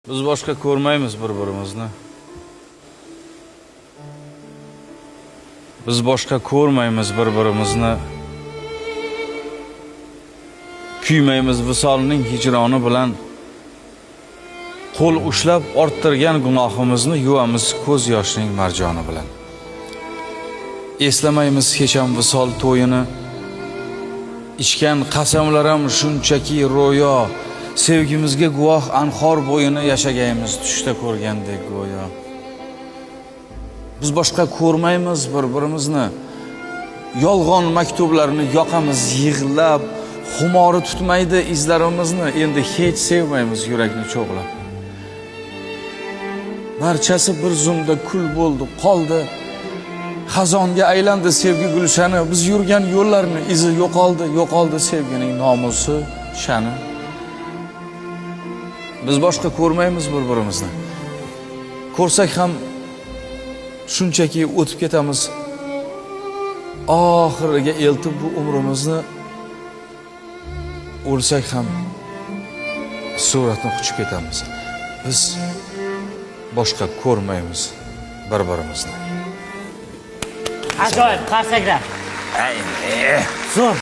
Biz boshqa ko'rmaymiz bir-birimizni. Biz boshqa ko'rmaymiz bir-birimizni. Kuymaymiz visolning hijroni bilan. Qo'l ushlab orttirgan gunohimizni yuvamiz ko'z yoshining marjoni bilan. Eslamaymiz hech ham visol to'yini. Ichgan qasamlaram shunchaki ro'yo. Sevgimizga guvoh anhor bo'yini yashagaymiz tushda ko'rgandek go'yo. Biz boshqa ko'rmaymiz bir-birimizni. Yolg'on maktublarni yoqamiz yig'lab, xumori tutmaydi izlarimizni, endi hech sevmaymiz yurakni cho'g'lab. Barchasi bir zumda kul bo'ldi, qoldi. Xazonga aylandi sevgi gulshani, biz yurgan yo'llarni izi yo'qoldi, yo'qoldi sevgining nomusi, sha'ni. Biz boshqa ko'rmaymiz bir-birimizni. Ko'rsak ham shunchaki o'tib ketamiz. Oxiriga eltib bu umrimizni o'lsak ham suratni quchib ketamiz. Biz boshqa ko'rmaymiz bir-birimizni. Ajoyib, qarsaklar. Zo'r.